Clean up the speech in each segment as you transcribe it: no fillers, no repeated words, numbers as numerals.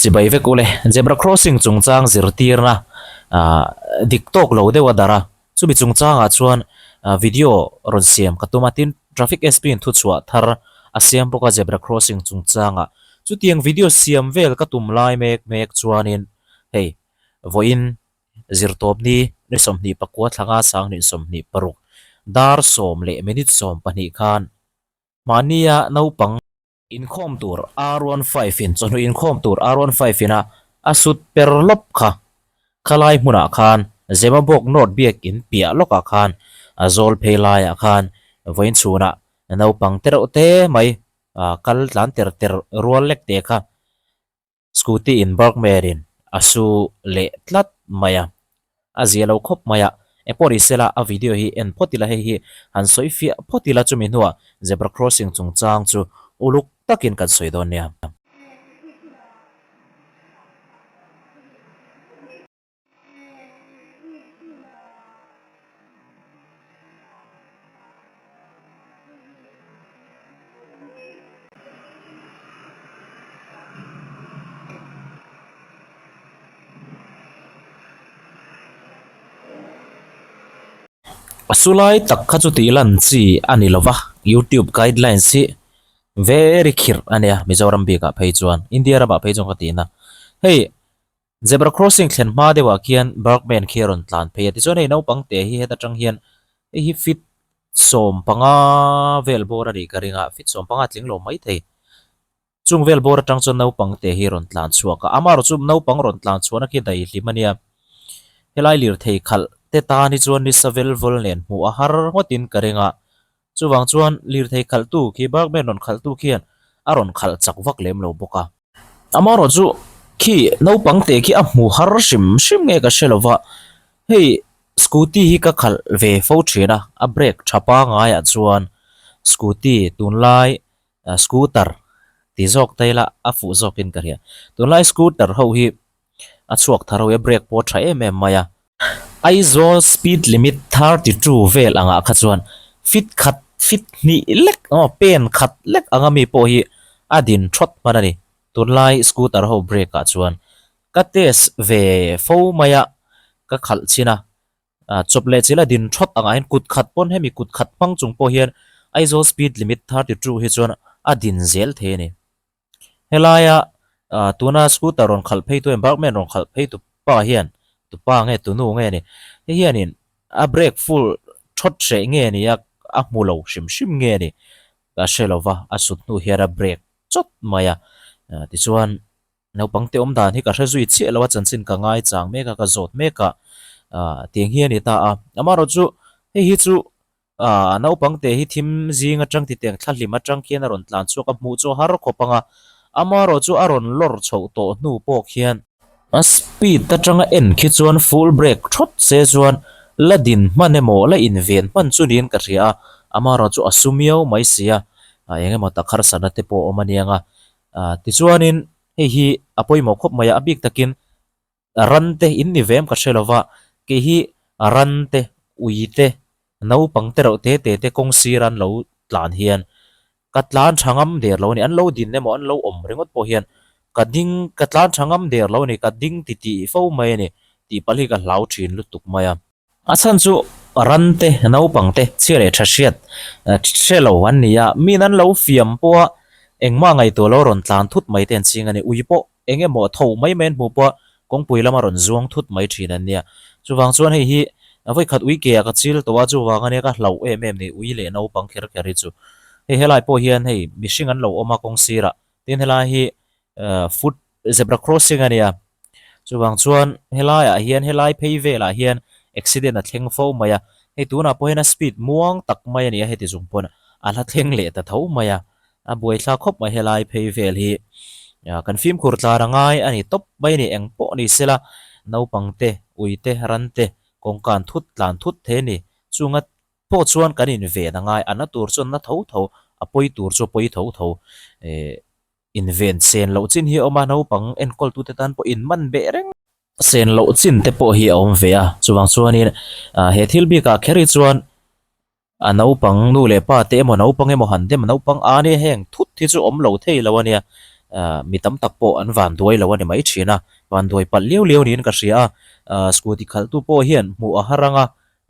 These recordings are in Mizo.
Chibai vek ule, zebra crossing chungchang zirtirna ah dik tawk lo deuh a darh a, chumi chungchangah chuan video rawn siam ka tum a, tin traffic SP in thuchhuah thar a siam bawk a zebra crossing chungchangah. Chutiang video siam vel ka tum lai mek mek chuanin hei vawiin zirtawpni ni 24 thlanga 2026 dar 10:27 khan mahnia naupang Inkhawm tur R one five in chawhnu inkhawm tur R one five in a a sut per lawp kha. Khalai hmunah khan Zemabawk North biak in piah lawkah khan a zawl phei laiah khan vawiin chhunah naupang te reuh te mai kal tlan ter ter rual lek te kha Scooty in Bergman in a su leh tlat mai a, a zia lo khawp mai a, engpawh ni sela a video hi en phawt ila hei hi han sawi fiah phawt ila chumi hnuah zebra crossing chungchang chu uluk takin kan sawi dawn nia. A su lai tak kha chu tih lan chi a ni lova, youtube guidelines hi very khirh a nia Mizoram bikah phei chuan, India ramah phei chuan ka tihna. Hei Zebra crossing thlen hma deuhah khian Bergman khi a rawn tlan phei a, tichuan hei naupang te hi heta tang hian hei hi feet 15 vel bawr a nih ka ring a, feet 15 tling lo mai thei. Chung vel bawr atang chuan naupang te hi rawn tlan chhuak a, amaherawh chu naupang rawn tlan chhuahna khi daihlim a nia. Helai lirthei khalh te tan hi chuan nisa vel vawl nen hmuh a har ngawtin ka ring a, chuvang chuan lirthei khalhtu khi Bergman rawn khalhtu khian a rawn khalh chak vak lem lo bawk a. Amaherawh chu khi naupang te khi a hmu har hrim hrim nge ka hre lo va, hei scooty hi ka khalh ve fo thin a, a brake tha pangaiah chuan scooty tunlai scooter ti zawk ta ila a fuh zawkin ka hria. Tunlai scooter ho hi a chhuak thar ho hi a brake pawh a tha em em mai a. Aizawl speed limit 32 vel angah kha chuan fit khat fit hnih lek emaw pen khat lek anga mi pawh hi a din thawt hman a ni. Tunlai scooter ho brake ah chuan ka test ve fo mai a, ka khalh chin a, chawp leh chil a din thawt angah hian kut khat pawn hemi kut khat hmang chung pawh hian Aizawl speed limit 32 hi chuan a din zel thei a ni. Helaia tuna scooter rawn khalh phei tu embarkment rawn khalh phei tu pa hian tu pa nge tu nu nge ni hei hianin a brake full thawt hreh nge ni a a hmu lo hrim hrim nge ni ka hre lo va a sut hnu hian a brake chawt mai a tichuan naupang te awm dan hi ka hre zui chiah lo a chanchin ka ngai chang mek a ka zawt mek a tiang hi a ni ta a amaherawhchu hei hi chu Aaa naupang te hi thim zing atang titeng thlahlim atang khian a rawn tlan chhuak a, hmuh chu a har khawp ang a, amaherawh chu a rawn lawr chhoh tawh hnu pawh khian a speed atanga en khi chuan full brake thawt se chuan la din hman emaw la inven hman chu niin ka hria a, amaherawh chu a su miau mai si a, eng emaw tak harsatna te pawh a awm a niang a, tichuanin hei hi a pawimawh khawp mai a, a bik takin Ran te in ni vem ka hre lova, kei hi ran te, ui te, naupang te reuh te te te kawng sir an lo tlan hian ka tlan tha ngam der lo a ni. An lo din emaw an lo awm ringawt pawh hian ka ding ka tlan tha ngam der lo a ni, ka ding ti tih fo mai a ni tih palh hi ka hlau thin lutuk mai a. A chhan chu ran te, naupang te, chhia leh tha hriat hre lo an ni a, min an lo fiam pawh a, engmah ngaihtuah lo rawn tlan thut mai te an ching a ni. Ui pawh eng emaw tho mai mai an hmuh pawh a, kawngpui lama rawn zuang thut mai thin an nia. Chuvang chuan hei hi vawikhat ui ke ah ka chil tawh a, chuvang ania ka hlauh em em ni ui leh naupang kher kher hi chu. Hei helai pawh hian hei mihring an lo awm a kawng sirah, tin helai hi foot zebra crossing a nia chuvang chuan helaiah hian helai phei velah hian accident a thleng fo mai a hei tunah pawh hian a speed muang tak mai a ni a heti chung pawn a la thleng leh ta tho mai a a buaithlak khawp mai helai phei vel hi kan fimkhur tlar a ngai a ni tawp mai a ni eng pawh ni sela naupang te ui te ran te kawngka an thut tlan thut thei a ni chunga pawh chuan kan inven a ngai a na tur chuan na tho tho a pawi tur chu a pawi tho tho eh. Inven sen loh chin hi a awm a, naupang enkawltute tan pawh inman beh reng sen loh chin te pawh hi a awm ve a. Chuvang chuanin he thil bikah kher hi chuan a naupang nu leh pa te emaw naupang emaw han dem naupang a nia heng thut hi chu awm lo thei lo a nia. Ahh mi tam tak pawh an van duai lo a ni mai thin a, van duai palh liau liau niin ka hria a, ahh scooty khalhtu pawh hian hmuh a har ang a,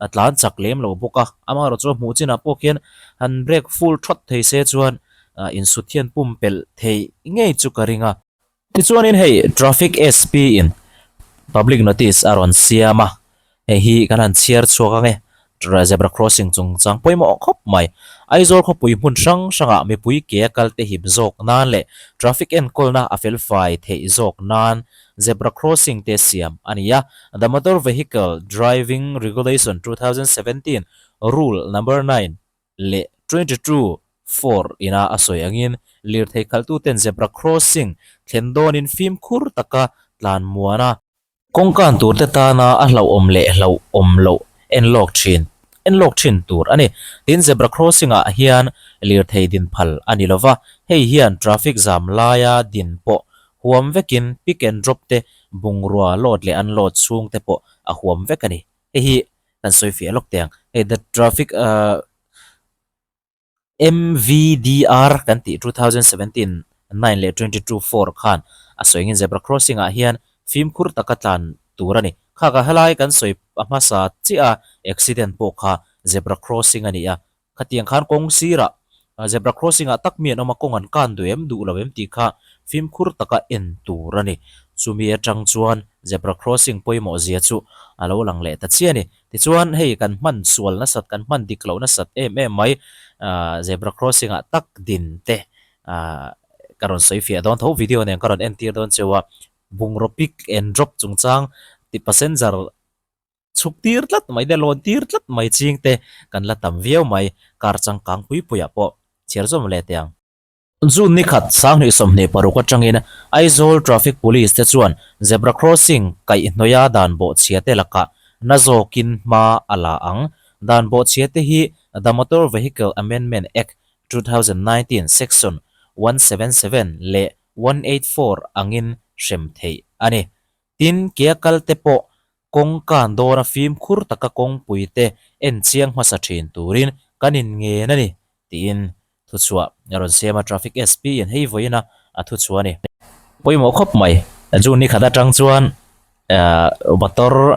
a tlan chak lem lo bawk a, amaherawhchu a hmuh chinah pawh khian han brake full thawt thei se chuan ahh insut hian pumpelh theih ngei chu ka ring a. Tichuanin hei Traffic SP in public notice a rawn siam a, hei hi kan han chhiar chhuak ang e, zebra crossing chungchang pawimawh khawp mai. Aizawl khawpui hmun hrang hrangah mipui ke a kal te hip zawk nan leh traffic enkawlna a felfai theih zawk nan zebra crossing te siam a ni a, The Motor Vehicle Driving Regulation 2017 Rule Number 9 leh 22 4 ina a sawi angin lirthei khalhtuten zebra crossing thlen dawnin fimkhur taka tlan muan a. Kawngkan turte tana a hlauhawm leh hlauhawm loh en lawk thin en lawk thin tur a ni. Tin, zebra crossing ah hian lirthei din phal a ni lova, hei hian traffic zam laia din pawh huam vekin pick and drop te bungrua load leh unload chhung te pawh a huam vek a ni. Hei hi kan sawi fiah lawk teh ang. Hei the traffic ahh MVDR kan tih 2017 9 leh 22 4 khan a sawi angin zebra crossing ah hian fimkhur taka tlan tur a ni. Kha ka helai kan sawi a hmasa chiah a accident pawh kha zebra crossing a ni a. Khatiang khan kawng sirah zebra crossing ah tak mi an awm a, kawng an kan duh em duh lo em tih kha fimkhur taka en tur a ni. Chumi atang chuan zebra crossing pawimawh zia chu a lo lang leh ta chiah a ni. Tichuan hei kan hman sual nasat kan hman dik loh nasat em em mai zebra crossing ah tak din te ka rawn sawi fiah dawn tho video nen ka rawn entir dawn cheu a, bungraw pick and drop chungchang ti passenger chhuk tir tlat mai te lawn tir tlat mai ching te kan la tam viau mai car changkang pui pui ah pawh chhiar zawm leh teh ang. June ni khat 2026 atangin Aizawl Traffic Police te chuan zebra crossing kaihhnawih a dan bawhchhia te lakah na zawkin hma a la ang. Dan bawhchhia te hi The Motor Vehicle Amendment Act 2019 Section 177 leh 184 angin hrem theih a ni. Tin, ke a kal te pawh kawng kan dawna fimkhur taka kawngpui te en chiang hmasa thin turin kan inngen a ni, tiin thuchhuah a rawn siam a, Traffic SP in hei vawiin a a thuchhuah a ni. Pawimawh khawp mai, June ni khat atang chuan motor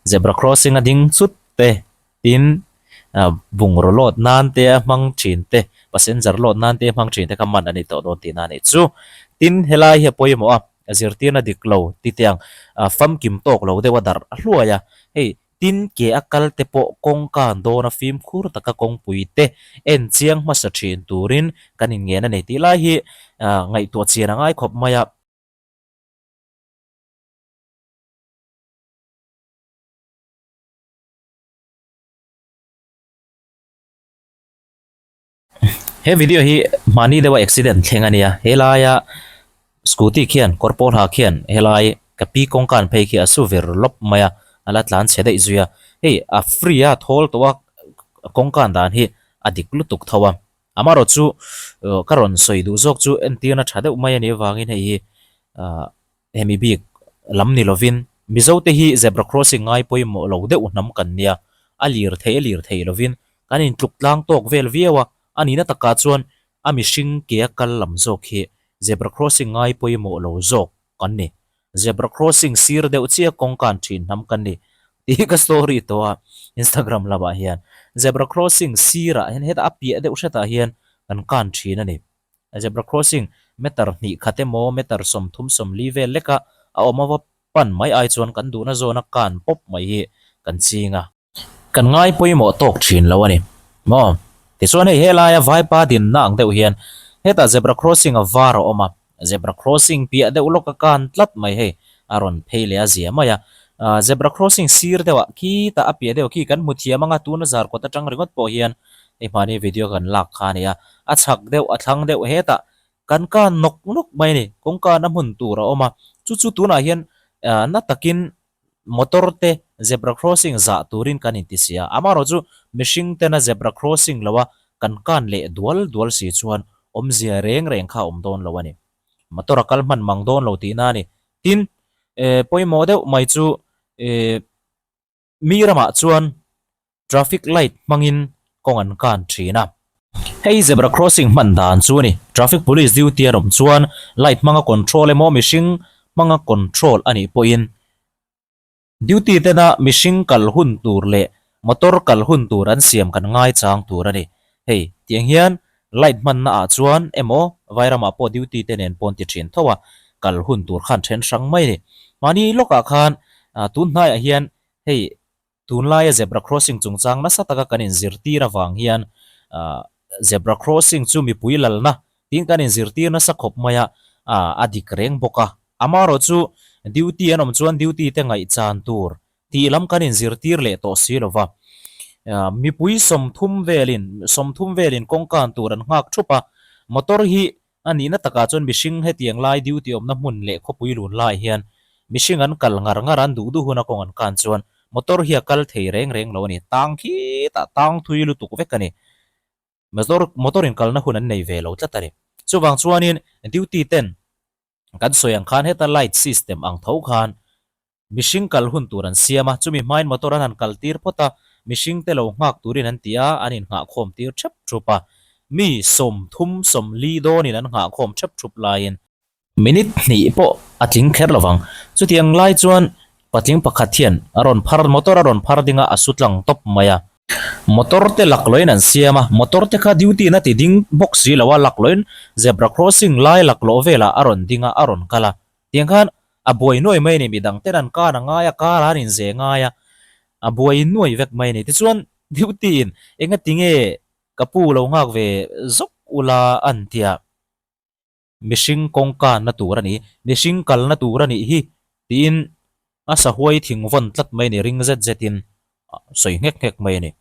zebra crossing a ding chut te Tin, bungraw load nan te a hmang thin te, passenger load nan te a hmang thin te kha man a ni tawh dawn tihna a nih chu. Tin, helai hi a pawimawh a, zirtirna dik lo ti te ang famkim tawk lo deuh a darh a hluai a. Hei, tin ke a kal te pawh kawngka an dawn a, fimkhur taka kawngpui te en chiang hmasa thin turin kan inngen a ni tih lai hi ngaihtuah chian a ngai khawp mai a. He video hi mahni deuha accident thleng a nia helaia scooty khian kawr pawl ha khian helai ka pi kawngka an phei khi a su vir lawp mai a a la tlan chhe daih zui a hei a free a thawl tawh a kawngka an dan hi a dik lutuk tho a amaherawh chu ka rawn sawi duh zawk chu entirna tha deuh mai a nih avangin hei hi ah Hemi bik lam ni lovin Mizote hi zebra crossing ngai pawimawh lo deuh hnam kan nia, a lir thei a lir thei lovin kan intluk tlang tawk vel viau a, a nihna takah chuan a mihring ke a kal lam zawk hi zebra crossing ngai pawimawh lo zawk kan ni. Zebra crossing sir deuh chiah kawngkan thin hnam kan ni tih ka story tawh a Instagram lamah hian. Zebra crossing sirah hian hetah a piah deuh hretah hian kan kan thin a ni. Zebra crossing meter hnih khat emaw meter 30 vel leka a awm ava pan mai ai chuan kan duhna zawna kan pawp mai hi kan ching a. Kan ngai pawimawh tawk thin lo a ni maw? Tichuan hei helaia vaipa dinna ang deuh hian hetah zebra crossing a var a awm a, zebra crossing piah deuh lawka kan tlat mai hei a rawn phei leh a zia mai a. Zebra crossing sir deuhah khitah a piah deuh khi kan hmu thiam ang a, tuna zarkawt atang ringawt pawh hian Hei hmani video kan lak kha a ni a, a chhak deuh a thlang deuh hetah kan kan nawk nawk mai a ni, kawngka na hmun tur a awm a, chu chu tunah hian na takin motor te zebra crossing zah turin kan inti si a, amaherawh chu mihring tena zebra crossing lo a kan kan leh dual dual si chuan awmzia reng reng kha a awm dawn lo a ni, motor a kal hman mang dawn lo tihna a ni. Tin, pawimawh deuh mai chu Mi ramah chuan traffic light hmangin kawng an kan thin a. Hei zebra crossing hman dan chu a ni. Traffic police duty a rawm chuan light hmanga control emaw mihring hmanga control a nih pawhin duty tena mihring kal hun tur leh motor kal hun tur an siam kan ngaichang tur a ni. Hei tiang hian light hmanna ah chuan emaw vairamah pawh duty te nen pawn ti thin tho a kal hun tur khan then hrang mai a ni. Mahni lawkah khan tun hnaiah hian hei Tunlaia zebra crossing chungchang nasa taka kan inzirtir avang hian zebra crossing chu mipui lalna tiin kan inzirtir nasa khawp mai a, a dik reng bawk a. Amaherawh chu duty an awm chuan duty te ngaihchan tur tih lam kan inzirtir leh tawh si lo va. Mipui 30 velin 30 velin kawngkan tur an nghak thup a, motor hi A nihna takah chuan mihring hetiang lai duty awmna hmun leh khawpui lun lai hian mihring an kal ngar ngar a, an duh duh huna kawng an kan chuan motor hi a kal thei reng reng lo a ni. Tang khitah tang thui lutuk vek a ni. Motor motor in kalna hun an nei ve lo tlat a ni. Chuvang chuanin duty ten kan sawi ang khan heta light system ang tho khan Mihring kal hun tur an siam a, chumi hmain motor an han kal tir phawt a, mihring te lo nghak turin an ti a, an innghahkhawm tir thep thup a. Mi 30, 40 dawnin an nghahkhawm thep thup laiin. Minute hnih pawh a tling kher lo vang. Chutiang lai chuan patling pakhat hian a rawn phar, motor a rawn phar ding a, a su tlang tawp mai a. Motor te laklawin an siam a, motor te kha duty in a ti ding bawk si lo a, laklawin zebra crossing lai laklawh velah a rawn ding a, a rawn kal a. Tiang khan a buai nuai mai a ni, midang ten an kan a ngai a, kar an inze ngai a, a buai nuai vek mai a ni. Tichuan duty in enga tinge ka pu lo nghak ve zawk ula an ti a, mihring kawngkanna tur a ni, mihring kalna tur a nih hi tiin a sahuai thing vawn tlat mai a ni, ring zet zetin sawi nghek nghek mai a ni.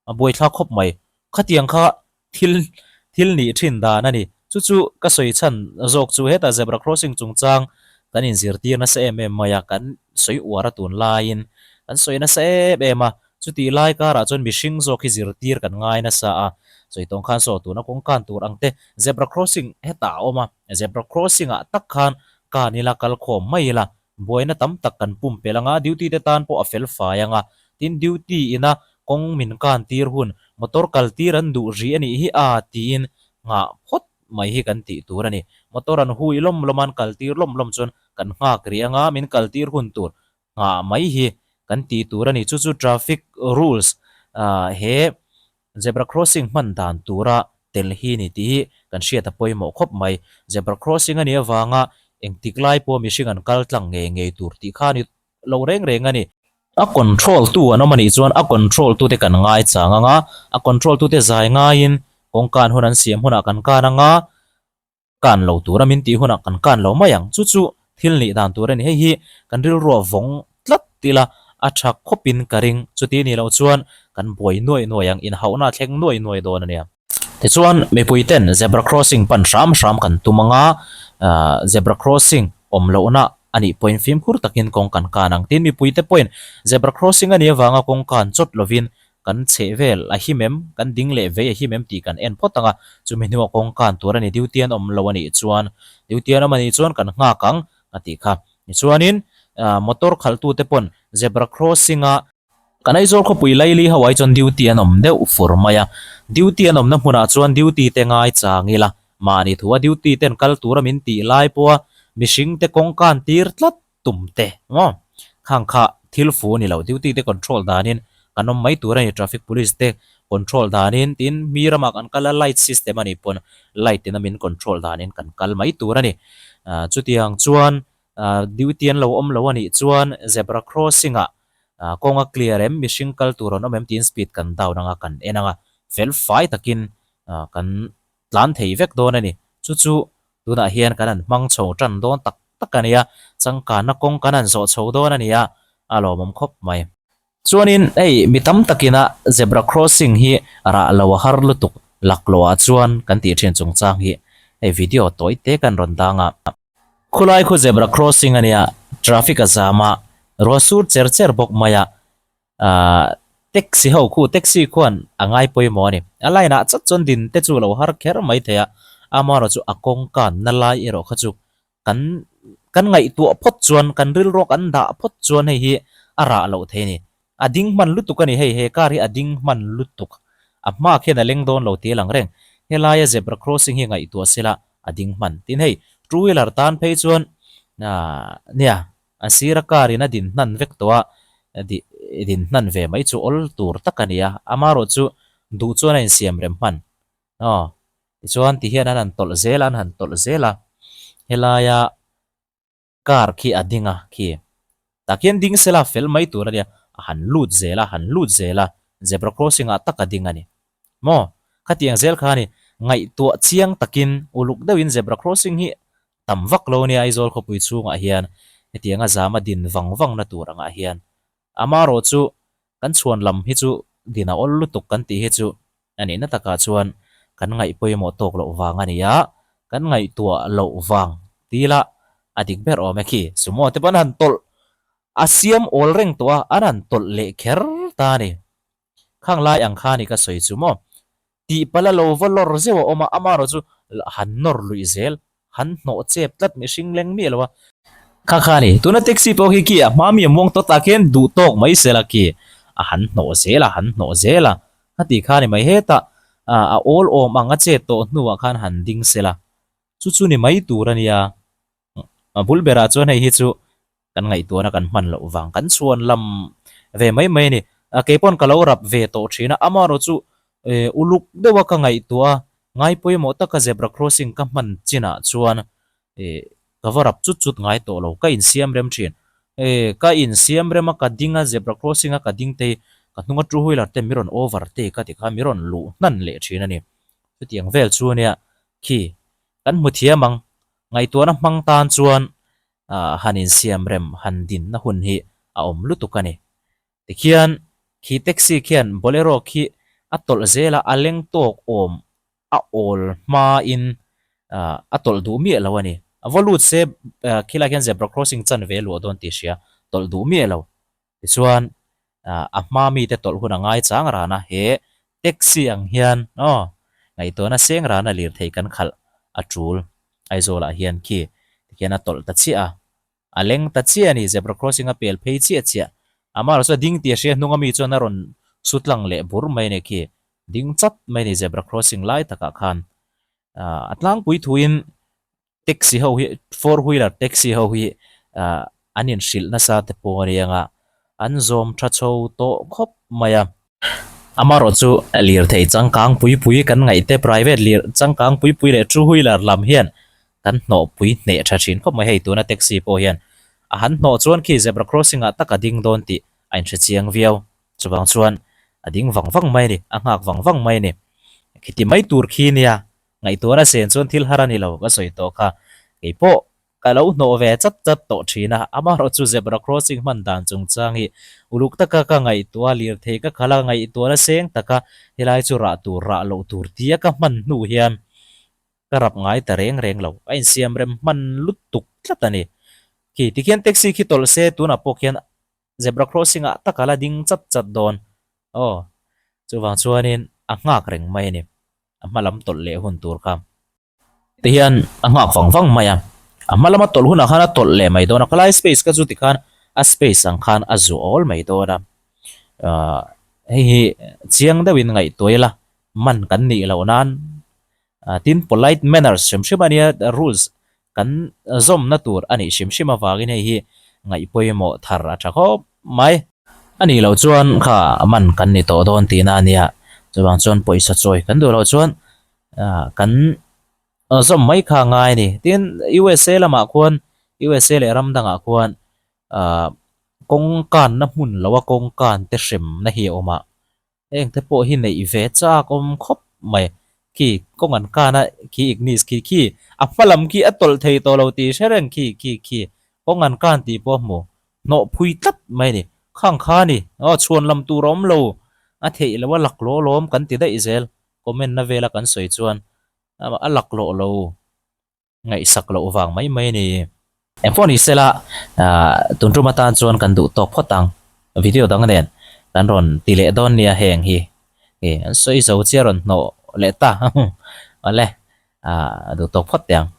A buaithlak khawp mai. Khatiang kha thil thil nih thin dan a ni. Chu chu ka sawi chhan zawk chu hetah zebra crossing chungchang kan inzirtir nasa em em mai a, kan sawi uar a tun laiin kan sawi nasa em em a. Chutih lai karah chuan mihring zawk hi zirtir kan ngai nasa a. Sawi tawng khan saw tuna kawng kan tur ang te zebra crossing hetah a awm a, zebra crossing ah tak khan kan ila kal khawm mai ila Buaina tam tak kan pumpelh anga, duty te tan pawh a fel fai anga, tin duty ina kawng min kan tir hun, motor kal tir an duh rih a nih hi a tiin nghah phawt mai hi kan tih tur a ni. Motor an hui lawm lawm a, an kal tir lawm lawm chuan kan nghak rih anga, min kal tir hun tur nghah mai hi kan tih tur a ni. Chu chu traffic rules he Zebra crossing hman dan tura tel hi ni tih hi kan hriat a pawimawh khawp mai. Zebra crossing a nih avanga engtik lai pawh mihring an kal tlang ngei ngei tur tih kha a ni lo reng reng a ni. A control tu an awm a nih chuan a control tute kan ngai chang ang a, a control tute zai ngaiin kawngkan hun an siam hunah kan kan ang a, Kan lo tura min tih hunah kan kan lo mai ang. Chu chu thil nih dan tur a ni. Hei hi kan rilruah vawng tlat ila a tha khawpin ka ring. Chuti nih loh chuan kan buai nuai nuai ang, inhauhna a thleng nuai nuai dawn a nia. Tichuan mipui ten zebra crossing pan hram hram kan tum anga zebra crossing awm lohna a nih pawhin fimkhur takin kawng kan kan ang. Tin mipui te pawhin zebra crossing a nih avanga kawng kan chawt lovin Kan chheh vel a him em? Kan ding leh vei a him em tih kan en phawt ang a, chumi hnuah kawng kan tur a ni. Duty an awm lo a nih chuan, duty an awm a nih chuan kan nghak ang a tih kha. Tichuanin motor khalhtute pawn zebra crossing-a kan Aizawl khawpui laili ho ai chuan duty an awm deuh fur mai a, duty an awmna hmunah chuan duty te ngai chang ila, mahni thua duty ten kal tura min tih lai pawha mihring te kawng kan tir tlat tum te maw khang kha thil fu a ni lo duty te control danin kan awm mai tur a ni traffic police te control danin tin mi ramah kan kal a light system a nih pawn light in a min control danin kan kal mai tur a ni ah chutiang chuan ah duty an lo awm lo a nih chuan zebra crossing ah ah kawng a clear em mihring kal tur an awm em tiin speed kan down anga kan en anga fel fai takin ah kan tlan thei vek dawn a ni chu chu Tunah hian kan han hmang chho tan dawn tak tak a nia, changkanna kawng kan han zawh chho dawn a nia, a lawmawm khawp mai. Chuanin hei mi tam takina zebra crossing hi rah lo a har lutuk laklawh ah chuan kan tih thin chungchang hi hei video tawi te kan rawn dang a. Khulai khu zebra crossing a nia, traffic a zam a, ruah sur cher cher bawk mai a, Ahh taxi ho khu taxi khuan a ngai pawimawh a ni. A line ah chat chuan din te chu lo har kher mai thei a, amaherawh chu a kawng kanna lai erawh kha chu kan kan ngaihtuah phawt chuan kan rilruak an dah phawt chuan hei hi a rah loh thei a ni. A ding hman lutuk a ni hei he car hi a ding hman lutuk a hma khian a leng dawn lo tih a lang reng. Helaia zebra crossing hi ngaihtuah sela a ding hman. Tin hei two wheeler tan phei chuan aah nia a sira car in a din hnan vek tawh a, din hnan ve mai chu awl tur tak a ni a, amaherawh chu duh chuan a insiam rem hman. Aw tichuan tihian an han tawlh zel a, an han tawlh zel a, helaia Car khi a ding a khi. Tah khian ding sela fel mai tur a nia, a han lut zel a, han lut zel a, zebra crossing ah tak a ding a ni. Maw? Khatiang zel kha a ni. Ngaihtuah chiang takin uluk deuhin zebra crossing hi tam vak lo nia Aizawl khawpui chhungah hian hetianga zama din vang vang na tur angah hian. Amaherawh chu kan chhuan lam hi chu din a awl lutuk kan tih hi chu A nihna takah chuan kan ngaih pawimawh tawk loh vang a ni a, kan ngaihtuah loh vang tila a dik ber awm e khi. Sumo te pawh an han tawlh, a siam awl reng tawh a, an han tawlh leh kher ta a ni. Khang lai ang kha a ni ka sawi chu maw. Tihpalh a lo va lawr zeuh a awm a, amaherawh chu han nawr luih zel Han hnawh chep tlat mihring leng miah lo a. Kha kha ni, tuna taxi pawh khi khi a hma mi a muang tawt ah khian duh tawk mai sela khi a han hnawh zel a, han hnawh zel a. A ti kha ni mai hetah a awl awm ang a chet tawh hnuah khan han ding sela. Chu chu ni mai tur a nia. A bul berah chuan hei hi chu kan ngaihtuahna kan hman loh vang kan chhuan lam ve mai mai a ni. Kei pawn ka lo rap ve tawh thin a, amaherawh chu uluk deuha ka ngaihtuah a, ngai pawimawh taka zebra crossing ka hman chinah chuan ka va rap chut chut ngai tawh lo, ka insiam rem thin. Ka insiam rem a, ka ding a, zebra crossing a ka ding te hi ka hnunga two wheeler te mi rawn overtake a tikha mi rawn luh hnan leh thin a ni. Chutiang vel chu ania khi kan hmu thiam ang, ngaihtuahna hmang tan chuan han insiam rem han dinna hun hi a awm lutuk a ni. Tikhian khi taxi khian bolero khi a tawlh zel a, a leng tawk awm a awl hmain a tawlh duh miah lo a ni. A va lut se khilai khian zebra crossing chanve a luah dawn tih hria, tawlh duh miah lo. Tichuan a hma mite tawlh hun a ngai chang ran a, he taxi ang hian aw ngaihtuahna seng rana lirthei kan khalh a tul Aizawlah hian khi tikhian a tawlh ta chiah a, a leng ta chiah a ni, zebra crossing a pel phei chiah chiah. Amaherawh chu a ding tih a hria hnunga mi chuan a rawn su tlang leh bur mai a ni khi, ding chat mai a ni zebra crossing lai takah khan. A tlangpui thuin Taxi ho hi four wheeler taxi ho hi ah an inhrilh nasa te pawh a riang a, an zawm tha chho tawh khawp mai a. Amaherawh chu lirthei changkang pui pui kan ngaih te private lir changkang pui pui leh two wheeler lam hian kan hnawh pui hneh tha thin khawp mai hei tuna taxi pawh hian a han hnawh chuan khi zebra crossing ah tak a ding dawn tih a inhre chiang viau. Chuvang chuan a ding vang vang mai a ni, a nghak vang vang mai a ni. Khiti mai tur khi nia Ngaihtuahna sen chuan thil har a ni lo ka sawi tawh kha. Kei pawh ka lo hnawh ve chat chat tawh thin a, amaherawh chu zebra crossing hman dan chungchang hi uluk taka ka ngaihtuah lirthei ka khalh a, ngaihtuahna seng taka helai chu rah tur rah loh tur tia ka hman hnu hian ka rap ngai ta reng reng lo, a insiam rem hman lutuk tlat a ni. Khi tikhian taxi khi tawlh se tunah pawh khian zebra crossing ah tak a la ding chat chat dawn aw, chuvang chuanin a nghak reng mai a ni. A hma lam tawlh leh hun tur kha ti hian a nghak vang vang mai a, a hma lama tawlh hunah khan a tawlh leh mai dawn a, khalai space kha chu tikhan a space ang khan a zu awl mai dawn a, ahh hei hi chiang deuhin ngaihtuah ila man kan nih loh nan tin polite manners hrim hrim a nia rules kan zawmna tur a nih hrim hrim avangin hei hi ngaih pawimawh thar a tha khawp mai. A nih loh chuan kha man kan ni tawh dawn tihna a nia, chuvang chuan pawisa chawi kan duh loh chuan kan zawm mai kha a ngai a ni. Tin, USA lamah khuan, USA leh ram dangah khuan kawng kanna hmun loa kawng kan te hremna hi a awm a. Heng te pawh hi neih ve chak awm khawp mai. Khi kawng an kan a, khi Ignis khi khi a hma lam khi a tawlh thei tawh lo tih hre reng khi khi khi kawng an kan tih pawh a hmu hnawh phui tlat mai a ni. Khang kha a ni, aw chhuan lam tur a awm lo, a theih loh a laklawh alawm kan ti daih zel comment na vela kan sawi chuan a laklawh lo. Ngaihsak loh vang mai mai a ni. Engpawh ni sela, tun tum atan chuan kan duh tawk phawt ang. Video dang nen kan rawn ti leh dawn nia heng hi. An sawi zo chiah rawn hnawh leh ta. Awle, duh tawk phawt teh ang.